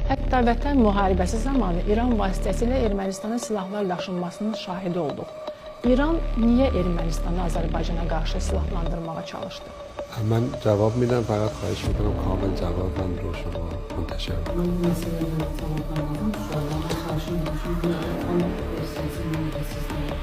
Hətta Vətən müharibəsi zamanı İran vasitəsilə Ermənistana silahlar daşınmasının şahidi olduq. İran niyə Ermənistanı Azərbaycana qarşı silahlandırmağa çalışdı? من جواب میدم، فقط خواهش میکنم کامل جوابم رو شما منتشر کنید. Mən bu məsələləri cavablandırdım. Suallarına xahişim olsun. Bunu tam versiyasını sizlərə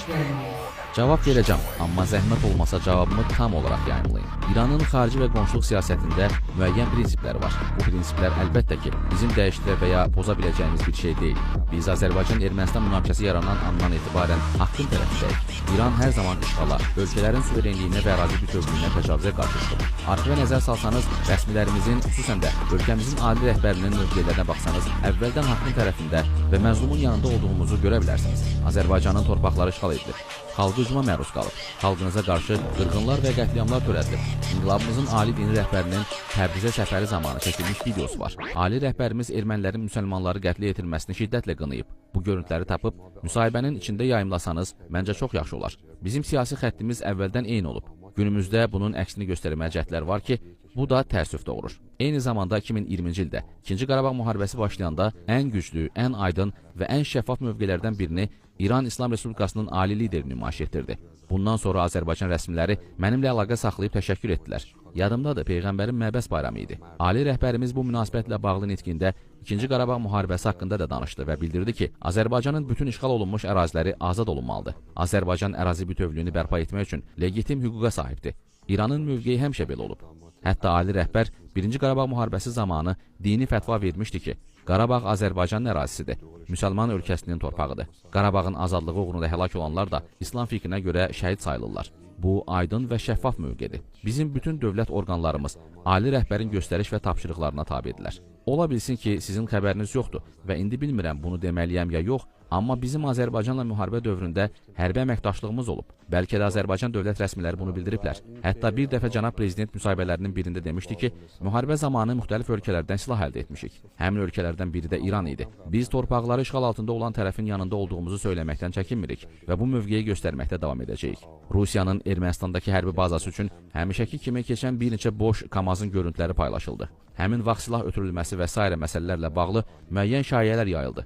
verməliyik. Cavab verəcəm, amma zəhmət olmasa cavabımı tam olaraq yayımlayın. İranın xarici və qonşuluq siyasətində müəyyən prinsipləri var. Bu prinsiplər əlbəttə ki, bizim dəyişdirə və ya poza biləcəyimiz bir şey deyil. Biz Azərbaycan-Ermənistan münaqişəsi yaranan andan etibarən haqqın tərəfindəyik. İran hər zaman işğala, ölkələrin suverenliyinə və ərazi bütövlüyünə təcavüzə qarşı çıxıb. Arxivə nəzər salsanız, rəsmilərimizin, xüsusən də ölkəmizin ali rəhbərinin mövqelərinə baxsanız, əvvəldən haqqın tərəfində və məzlumun yanında olduğumuzu görə bilərsiniz. Azərbaycanın torpaqları işğal edilib. Xalqı hücuma məruz qalıb. Xalqınıza qarşı qırğınlar və qətliamlar törədilib. İnqilabımızın ali dini rəhbərinin Təbrizə səfəri zamanı çəkilmiş videosu var. Ali rəhbərimiz ermənilərin müsəlmanları qətlə yetirməsini şiddətlə qınayıb. Bu görüntüləri tapıb müsahibənin içində yayımlasanız, məncə çox yaxşı olar. Bizim siyasi xəttimiz əvvəldən eyni olub. Günümüzdə bunun əksini göstərməyə cəhdlər var ki, bu da təəssüf doğurur. Eyni zamanda 2020-ci ildə İkinci Qarabağ müharibəsi başlayanda ən güclü, ən aydın və ən şəffaf mövqelərdən birini İran İslam Respublikasının ali lideri nümayiş etdirdi. Bundan sonra Azərbaycan rəsmiləri mənimlə əlaqə saxlayıb təşəkkür etdilər. Yadımdadır, Peyğəmbərin Məbəs bayramı idi. Ali rəhbərimiz bu münasibətlə bağlı nitqində İkinci Qarabağ müharibəsi haqqında da danışdı və bildirdi ki, Azərbaycanın bütün işğal olunmuş əraziləri azad olunmalıdır. Azərbaycan ərazi bütövlüyünü bərpa etmək üçün legitim hüquqa sahibdir. İranın mövqeyi həmişə belə olub. Hətta ali rəhbər Birinci Qarabağ müharibəsi zamanı dini fətva vermişdi ki, Qarabağ Azərbaycanın ərazisidir, müsəlman ölkəsinin torpağıdır. Qarabağın azadlığı uğrunda həlak olanlar da İslam fikrinə görə şəhid sayılırlar. Bu aydın və şəffaf mövqedir. Bizim bütün dövlət orqanlarımız ali rəhbərin göstəriş və tapşırıqlarına tabedirlər. Ola bilsin ki, sizin xəbəriniz yoxdur və indi bilmirəm bunu deməliyəm ya yox, amma bizim Azərbaycanla müharibə dövründə hərbi əməkdaşlığımız olub. Bəlkə də Azərbaycan dövlət rəsmiləri bunu bildiriblər. Hətta bir dəfə cənab prezident müsahibələrinin birində demişdi ki, müharibə zamanı müxtəlif ölkələrdən silah əldə etmişik. Həmin ölkələrdən biri də İran idi. Biz torpaqları işğal altında olan tərəfin yanında olduğumuzu söyləməkdən çəkinmirik və bu mövqeyi göstərməkdə davam edəcəyik. Rusiyanın Ermənistandakı hərbi bazası üçün həmişəki kimi keçən bir neçə boş KAMAZ-ın görüntüləri paylaşıldı. Həmin vaxt silah ötürülməsi və sairə məsələlərlə bağlı müəyyən şayələr yayıldı.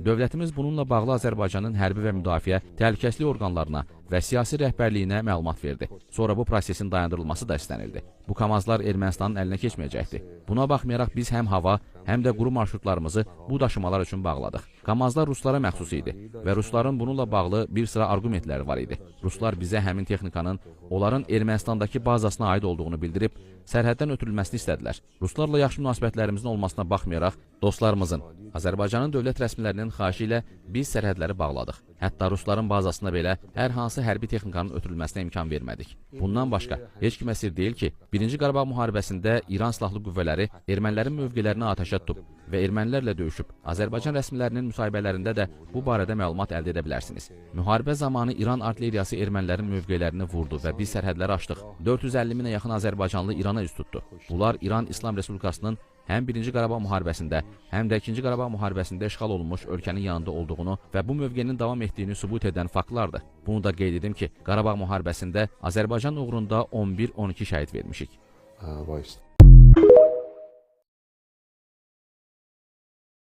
Dövlətimiz bununla bağlı Azərbaycanın hərbi və müdafiə, təhlükəsizlik orqanlarına və siyasi rəhbərliyinə məlumat verdi. Sonra bu prosesin dayandırılması da istənildi. Bu KAMAZ-lar Ermənistanın əlinə keçməyəcəkdi. Buna baxmayaraq biz həm hava, həm də quru marşrutlarımızı bu daşımalar üçün bağladıq. KAMAZ-lar ruslara məxsus idi və rusların bununla bağlı bir sıra arqumentləri var idi. Ruslar bizə həmin texnikanın onların Ermənistandakı bazasına aid olduğunu bildirib, sərhəddən ötürülməsini istədilər. Ruslarla yaxşı münasibətlərimizin olmasına baxmayaraq, dostlarımızın, Azərbaycanın dövlət rəsmilərinin xahişi ilə biz sərhədləri bağladıq. Hətta rusların bazasına belə hər hansı hərbi texnikanın ötürülməsinə imkan vermədik. Bundan başqa, heç kimə sir deyil ki, Birinci Qarabağ müharibəsində İran silahlı qüvvələri ermənilərin mövqelərini atəşə tutub və ermənilərlə döyüşüb. Azərbaycan rəsmilərinin müsahibələrində də bu barədə məlumat əldə edə bilərsiniz. Müharibə zamanı İran artilleriyası ermənilərin mövqelərini vurdu və biz sərhədləri açdıq. 450 minə yaxın azərbaycanlı İrana üz tutdu. Bunlar İran İslam Respublikasının həm Birinci Qarabağ müharibəsində, həm də İkinci Qarabağ müharibəsində işğal olunmuş ölkənin yanında olduğunu və bu mövqenin davam etdiyini sübut edən faktlardır. Bunu da qeyd edim ki, Qarabağ müharibəsində Azərbaycan uğrunda 11-12 şəhid vermişik. وایس.